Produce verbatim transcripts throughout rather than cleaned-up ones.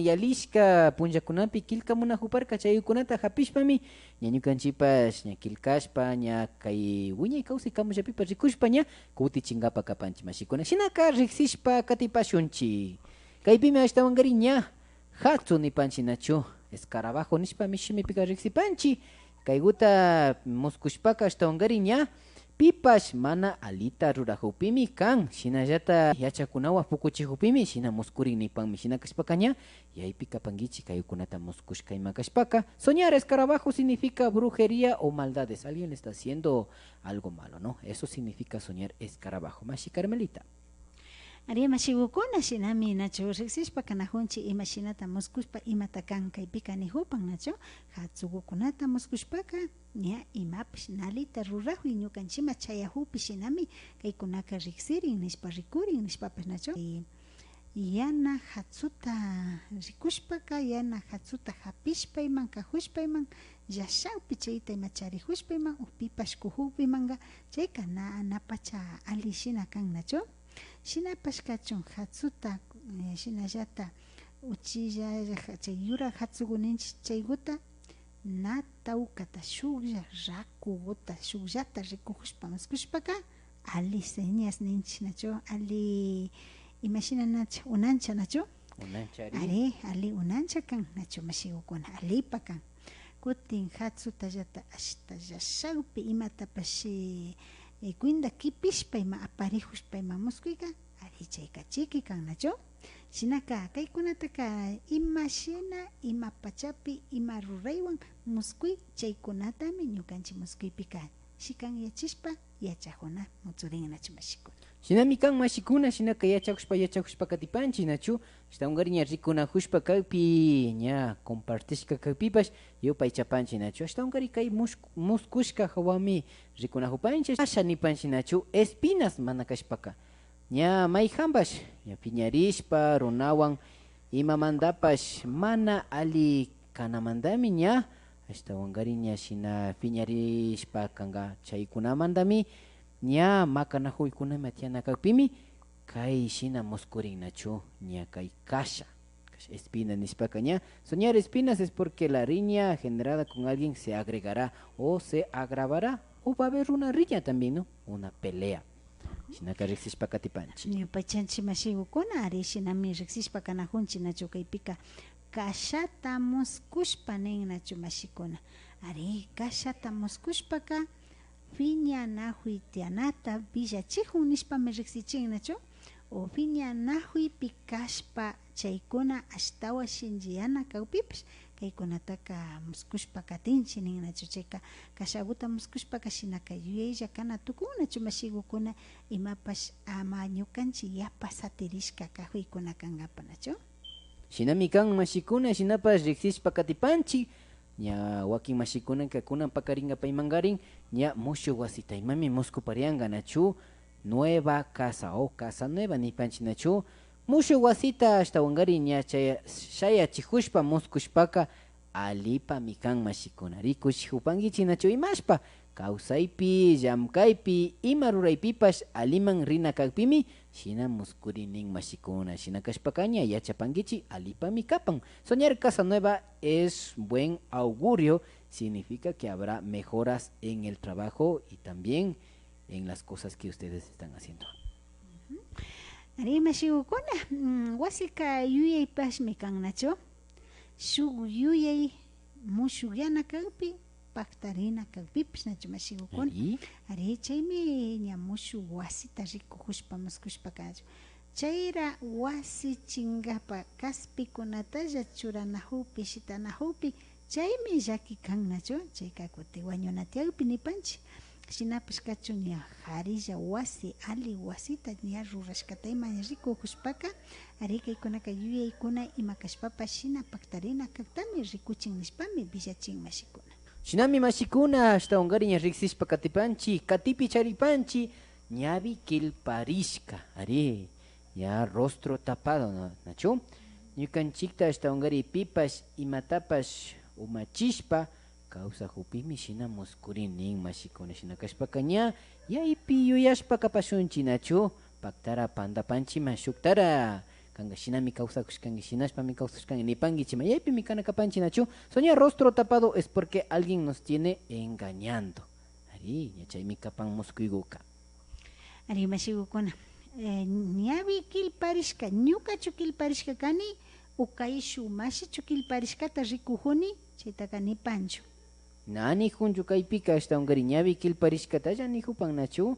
Yalishka punllakunapi killkamunajuparka, chaykunata japishpami ña ñukanchipash ña killkashpa, ña kay wiñay kawsay kamullapipash rikushpa ña kutichinkapa kapanchi, mashikuna. Shinaka riksishpa katipashunchi. Kaypimi ashtawankarin ña jatsu nipanchi, nachu? Escarabajo nishpami shimipika riksipanchi. Kayguta muskushpaka ashtawankarin ña pipash mana alita rurajukpimi kan, shinallata yachakunawan pukuchijukpimi shina muskurin nipanmi. Shina kashpaka ña yaypi kapankichi kaykunata muskushka ima kashpaka. Soñar escarabajo significa brujería o maldades. Alguien le está haciendo algo malo, ¿no? Eso significa soñar escarabajo. Mashi Carmelita. Ari, mashigukuna, shinami nachu riksishpa kanajunchi imashinata muskushpa imata kan kaypika nijupan, nachu? Jatsugukunata muskushpaka ña imapash nalita rurajuy ñukanchima chayajukpi shinami kaykunaka riksirin nishpa rikurin nishpapash, nachu? Y yana jatsuta rikushpaka, yana jatsuta japishpayman, kajushpayman, llashakpi chayta ima charijushpayman o pipash kujukpimanka, chayka na, na pacha ali shina kan, nachu? Shinapash kachun jatsuta, eh, shinallata uchilla, chay yurak jatsugu ninchik chayguta, na tawkata shuklla, rakuguta shukllata rikujushpa muskushpaka, ali señas ninchik, nachu? Ali, imashina nachu? Unancha, nachu? Unanchari. Ari, ali unancha kan, nachu, mashigukuna? Alipa kan. Kutin jatsutallata ashta llashakpi imatapash, eh, cuenta kipishpa ima aparijushpa ima muskuyka, ari chayka chiki kan, nachu? Shinaka kaykunataka ima shina, ima pachapi, ima ruraywan muskuy, chaykunatami ñukanchik muskuypika shikanyachishpa yachajuna mutsurin, nachu, mashikuna? Shinami kan, mashikuna, shinaka yachajushpa, yachajushpa katipanchik, nachu? Ashtawankarin ña rikunajushpa kakpi, ña compartishka kakpipash yupaychapanchik, nachu? Ashtawankarin kay mushku-, muskushka jawami rikunajupanchik. Asha nipanchik, nachu? Espinas mana kashpaka, ña mayjanpash ña piñarishpa runawan imamantapash mana ali kanamantami ña, ashtawankarin ña shina piñarishpa kanka. Chaykunamantami ña makanajuykunami tiyana kakpimi kay shina muskurin, nachu? Ña kay kasha, kasha espina nishpaka ña, soñar espinas es porque la riña generada con alguien se agregará o se agravará o va a haber una riña también, ¿no? Una pelea. Shinaka riksishpa katipanchik. Ñupaychanchik mashigukuna, ari, shinami riksishpa kanajunchik, nachu? Kaypika kashata muskushpa nin, nachu, mashikuna? Ari, kashata muskushpaka piñanajuy tiyanata willachijun nishpami riksichin, nachu? O piñanajuypi kashpa chaykuna ashtawan shinchiyana kakpipash, kaykunataka muskushpa katinchik nin, nachu? Chayka kashaguta muskushpaka shinaka yuyaylla kana tukun, nachu, mashigukuna? Imapash ama ñukanchik yapa satirishka kajuykuna kankapa, nachu? Shinami kan, mashikuna, shinapash riksishpa katipanchik. Ña wakin mashikunaka kunan pakarinkapak imankarin, ña mushuk wasita imami muskuparianka, nachu? Nueva casa o casa nueva nipanchik, nachu? Mushuk wasita ashtawankarin ña chaya-, shayachijushpa muskushpaka, alipami kan, mashikuna. Rikuchijupankichik, nachu? Imashpa kawsaypi, llamkaypi, ima ruraypipash aliman rina kakpimi shina muskurin nin, mashikuna. Shina kashpaka ña yachapankichik, alipami kapan. Soñar casa nueva es buen augurio, significa que habrá mejoras en el trabajo y también en las cosas que ustedes están haciendo. Ari, mashigukuna, mm, wasika yuyaypashmi kan, nachu? Shuk yuyay mushukyana kakpi, paktarina kakpipash, nachu, mashigukuna? Ari. Ari, chaymi ña mushuk wasita rikujushpa muskushpaka, nachu? Chayra wasi chinkapa kaspikunatalla churanajukpi, shitanajukpi, chaymi llaki kan, nachu? Chayka kutin wañuna tiyakpi nipanchik. Shinapash kachun ña jarilla wasi, ali wasita ña rurashkata ima rikujushpaka, ari, kaykunaka yuyaykuna ima kashpapash shina paktarina kaktami rikuchin nishpami willachin, mashikuna. Shinami, mashikuna, ashtawankarin ña riksishpa katipanchik, katipi charipanchik, ñawi killparishka, ari, ña rostro tapado, na-, nachu? Ñukanchikta ashtawankarin pipash imatapash umachishpa kawsajukpimi shina muskurin nin, mashikuna. Shina kashpaka ña yaypi yuyashpa kapashunchik, nachu? Paktara pantapanchikman, shuktara Kanka shinami kawsakushkanki, shinashpami kawsakushkanki nipankichima. Yaypimi kana kapanchik nachu? Soñar rostro tapado es porque alguien nos tiene engañando. Ari, ña chaymi kapan muskuykuka. Ari, mashikukuna, eh, ñawi killparishka, ñukachu killparishka kani, o kay shuk mashichu killparishkata rikujuni, chaytaka nipanchu. Na nijunchu kaypika, ashtawankarin ñawi killparishkatalla nijupan nachu?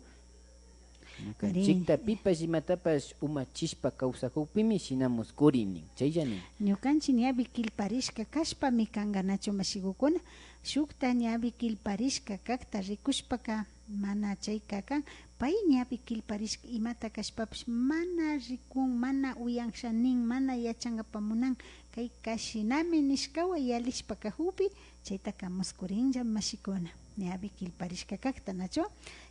Ñukanchikta pipash imatapash umachishpa kawsakukpimi shina muskurin nin. Chaylla nin. Ñukanchik ñawi killparishka kashpami kanka nachu, mashikukuna? Shukta ñawi killparishka kakta rikushpaka mana chayka kan. Pay ñawi killparishka imata kashpapash mana rikun, mana uyansha nin, mana yachankapa munan. Kayka shinami nishkawan yalishpa kajukpi, chaytaka muskurinlla mashikuna, ñawi killparishka kakta, nachu?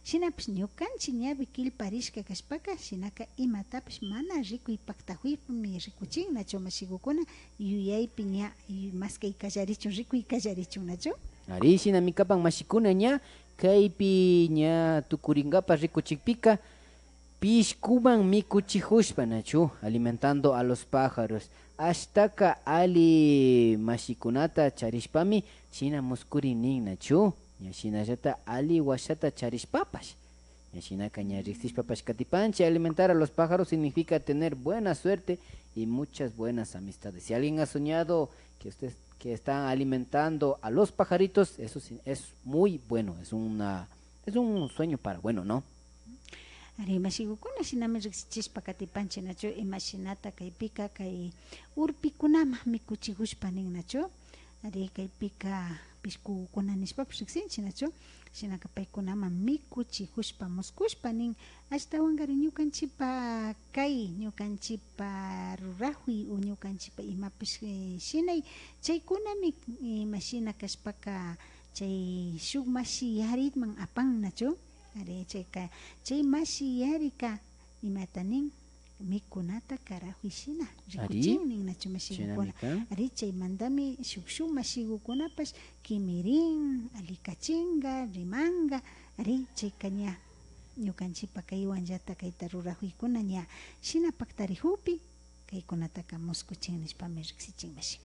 Shinapish ñukanchik ñawi killparishka kashpaka, shinaka imatapish mana rikuy paktajuypimi rikuchin, nachu, mashikukuna? Yuyaypi ña, yu-, maskay kallarichun, rikuy kallarichun, nachu? Ari, shinami kapan mashikuna ña, kaypi ña tukurinkapak rikuchikpika, pishkuman mikuchijushpa, nachu? Alimentando a los pájaros. Ashtaka ali mashikunata charishpami shina muskurin nin, nachu? Ña shinallata ali washata charishpapash. Ña shinaka ña riksishpapash katipanchik, alimentar a los pájaros significa tener buena suerte y muchas buenas amistades. Si alguien ha soñado que usted que están alimentando a los pajaritos, eso sí, es muy bueno, es una, es un sueño para bueno, ¿no? Ari, mashikukuna, shinami riksichishpa katipanchik, nachu? Imashinata kaypika kay urpikunaman mikuchijushpa nin, nachu? Ari, kaypika pishkukuna nishpapash riksinchik, nachu? Shinaka paykunaman mikuchijushpa, muskushpa nin, ashtawankarin ñukanchikpa kay, ñukanchikpa rurajuy o ñukanchikpa imapish, eh, shinay, chaykunami, eh, imashina kashpaka, chay shuk mashi yariman apan, nachu? Ari, chayka, chay mashi yarika, imata nin? Mikunata karajuy shina rikuchin nin, nachu, mashikukuna? Ari, chaymantami shuk shuk mashikukunapash kimirin, alikachinka, rimanka. Ari, chayka ña ñukanchikpa kaywanllata kayta rurajuykuna ña shina paktarijukpi, kaykunataka muskuchin nishpami riksichin, mashi.